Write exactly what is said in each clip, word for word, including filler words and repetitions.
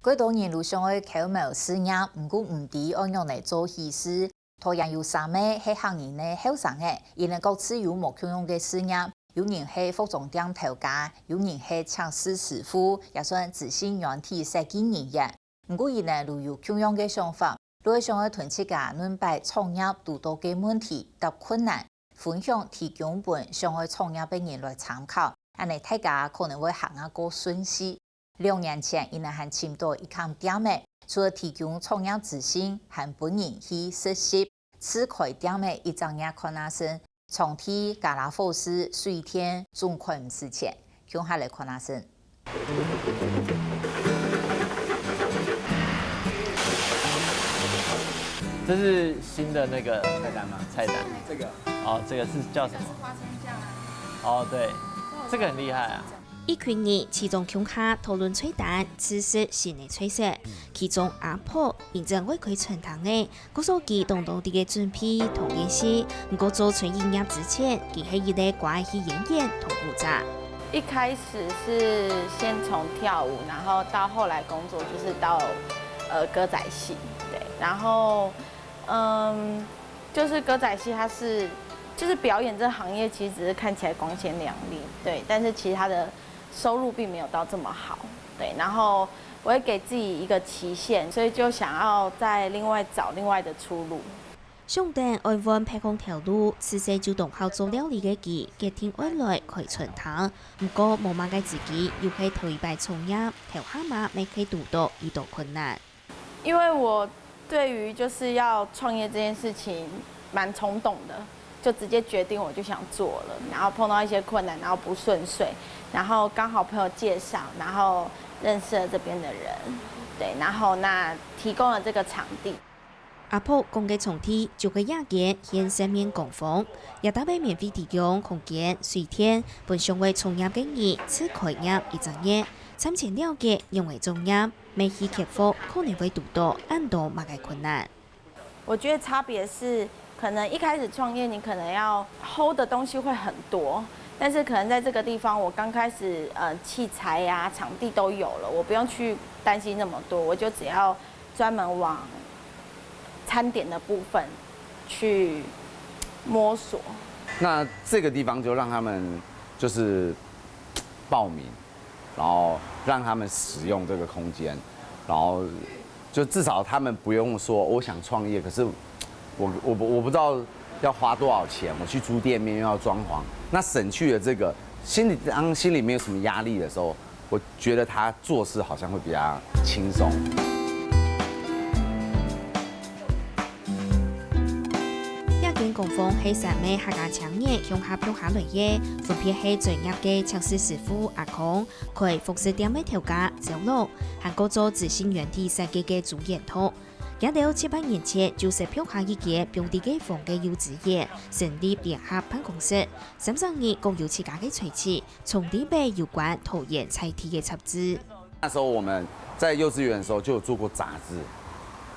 蓋多人都想愛摎某事業，毋過毋知愛仰仔做起勢。 桃園有三位係客人个後生仔，佢等各自有無共樣个事業，有人係服裝店頭家，有人係請勢師傅，也算資訊軟體設計人員。毋過佢等都有共樣个想法，就係想愛同自家原擺創業堵著个問題搭困難，分享提供分想愛創業个人來參考，恁仔大家可能會行啊較順序。 兩年前，佢等還尋著一間店仔，除了提供創業資訊，還分人去實習。試開店仔一隻月看啊成，場地、傢啦伙食、水電，總開毋使錢。共下來看啊成。這是新的那個菜單嗎？菜單。這個。哦，這個是叫什麼？這個是花生醬啊。哦，對，這個很厲害啊。 一群人齊裝共下討論菜單，試食新个菜色。其中阿婆因正會開餐廳个，故所佢當多个準備同練習。毋過做餐飲業之前，佢係一個乖个演員同舞者。一開始是先從跳舞，然後到後來工作就是到呃歌仔戲，對，然後嗯，就是歌仔戏它是就是表演这个行业其实只是看起来光鲜亮丽，对，但是其实它的收入并没有到这么好，对，然后我会给自己一个期限，所以就想要再另外找另外的出路。想等愛換別項頭路，自細就當好做料理个佢，決定愛來開餐廳。毋過無麼个資金，又係頭一擺創業，頭下嘛乜係堵著一兜困難。因為我對於就是要創業這件事情蠻衝動的，就直接決定我就想做了，然後碰到一些困難，然後不順遂，然後剛好朋友介紹，然後認識了這邊的人，對，然後那提供了這個場地。阿婆講个場地就係這間現食麵工坊，這搭个免費提供空間、水電，分想愛創業个人試開業一隻月，參前了解仰仔創業，乜去克服可能會堵著恁多麼个困難。我覺得差別是，可能一開始創業，你可能要 hold 的東西會很多，但是可能在這個地方，我剛開始呃器材呀、場地都有了，我不用去擔心那麼多，我就只要專門往餐點的部分去摸索。那這個地方就讓他們就是報名，然後讓他們使用這個空間，然後就至少他們不用說我想創業，可是我我我不知道要花多少錢，我去租店面又要裝潢，那省去了這個心裡當心裡沒有什麼壓力的時候，我覺得他做事好像會比較輕鬆。這間工坊係三位客家青年共下辦下來个，分別係專業个掮事師傅阿康、開服飾店个頭家周樂，還過做資訊軟體設計个朱延拓。佢兜七八年前就識辦下一間放在街坊个幼稚園，成立聯合辦公室。三儕人各有自家个才氣，創立了有關桃園在地个雜誌。那時候我們在幼稚園的時候就有做過雜誌，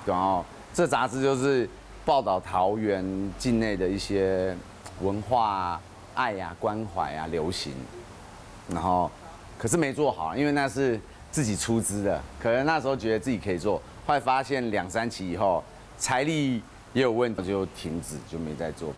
然後這雜誌就是報導桃園境內的一些文化啊、愛啊、關懷啊、流行，然後可是沒做好，因為那是自己出資的，可能那時候覺得自己可以做，後來發現兩三期以後財力也有問題，就停止，就沒再做。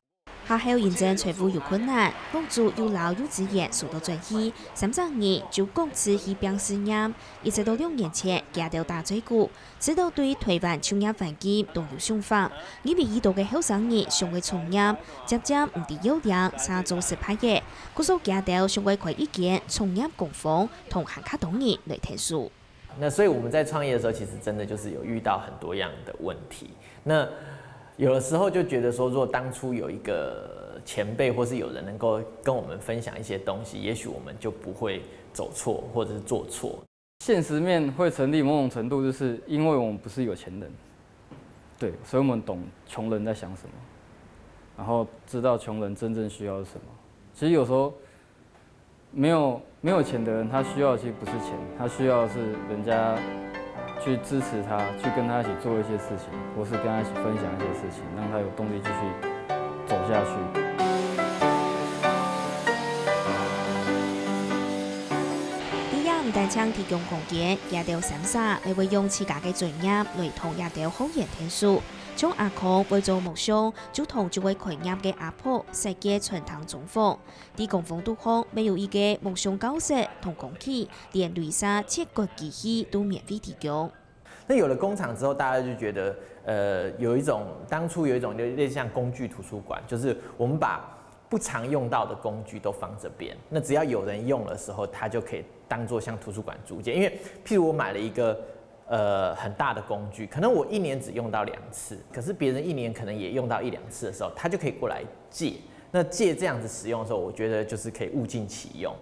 下後因爭財務有困難，屋主又摎幼稚園收到轉去，三儕人就各自去拚事業，一直到兩年前，佢兜打嘴鼓，知道對台灣就業環境當有想法，因為已多个後生人想愛創業，漸漸毋知要領啥做失敗个，故所佢兜想愛開一間創業工坊，同還較多人來𢯭手。 那所以我們在創業的時候，其實真的就是有遇到很多樣的問題。那有的時候就覺得說，如果當初有一個前輩或是有人能夠跟我們分享一些東西，也許我們就不會走錯或者是做錯。現實面會成立，某種程度就是因為我們不是有錢人，對，所以我們懂窮人在想什麼，然後知道窮人真正需要是什麼。其實有時候 沒有沒有錢的人，他需要的其實不是錢，他需要的是人家去支持他，去跟他一起做一些事情，或是跟他一起分享一些事情，讓他有動力繼續走下去。這毋單淨提供空間，這兜三儕會用自家个專業來同這兜學員𢯭手。像阿康會做木匠，就同就會開業个阿婆設計餐廳裝潢。在工房肚項，乜有一个木匠教室同工具，連雷射切割機器都免費提供。那有了工厂之后，大家就觉得，呃，有一种当初有一种就类似像工具图书馆，就是我们把不常用到的工具都放这边，那只要有人用的时候，它就可以当做像图书馆租借。因为譬如我买了一个呃很大的工具，可能我一年只用到两次，可是别人一年可能也用到一两次的时候，他就可以过来借。那借这样子使用的时候，我觉得就是可以物尽其用。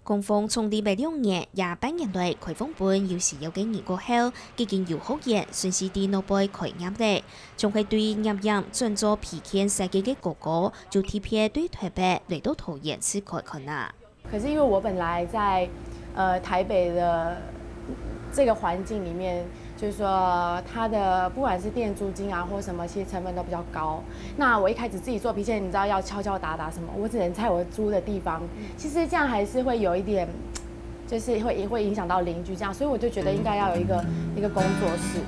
工坊从二零一六年也半年來開放分有需要个人過後，已經有學員順勢在該背開業了。總係對業業轉做皮件設計个哥哥，就特別對台北來到桃園試看看啊。可是因為我本來在呃台北的这个环境里面，就是说它的不管是店租金啊或什么，其实成本都比较高。那我一开始自己做皮件，你知道要敲敲打打什么，我只能在我租的地方。其实这样还是会有一点，就是会也会影响到邻居这样，所以我就觉得应该要有一个一个工作室。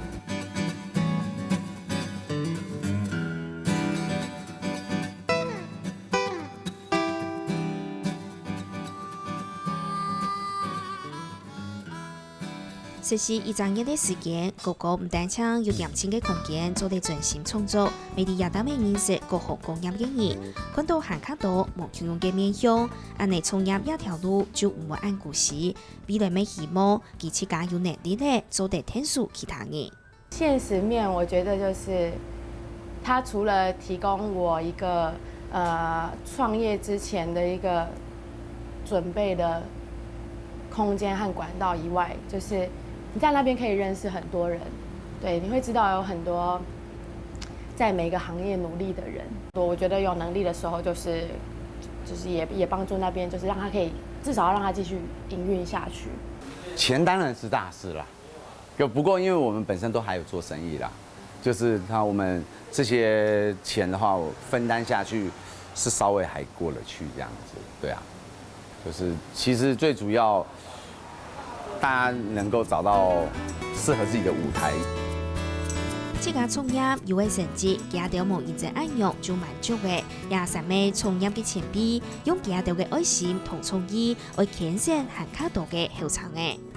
實習一隻月个時間，哥哥毋單淨有恬靜个空間做得專心創作，乜在這搭仔認識各行各業个人，看到還較多無共樣个面向，恁仔創業這條路就毋會恁孤栖。未來乜希望佢自家有能力个做得𢯭手其他人。 現實面，我覺得就是它除了提供我一個呃創業之前的一個準備的空間和管道以外，就是你在那邊可以認識很多人，對，你會知道有很多在每個行業努力的人。我我覺得有能力的時候，就是就是也也幫助那邊，就是讓他可以至少要讓他繼續營運下去。錢當然是大事啦，就不過因為我們本身都還有做生意啦，就是他我們這些錢的話，我分擔下去是稍微還過得去這樣子，對啊，就是其實最主要大家能夠找到適合自己的舞台。自家創業有个成績，佢兜無因為恁樣就滿足个，也三妹創業个前輩，用佢兜个愛心同創意，愛牽成還較多个後生仔。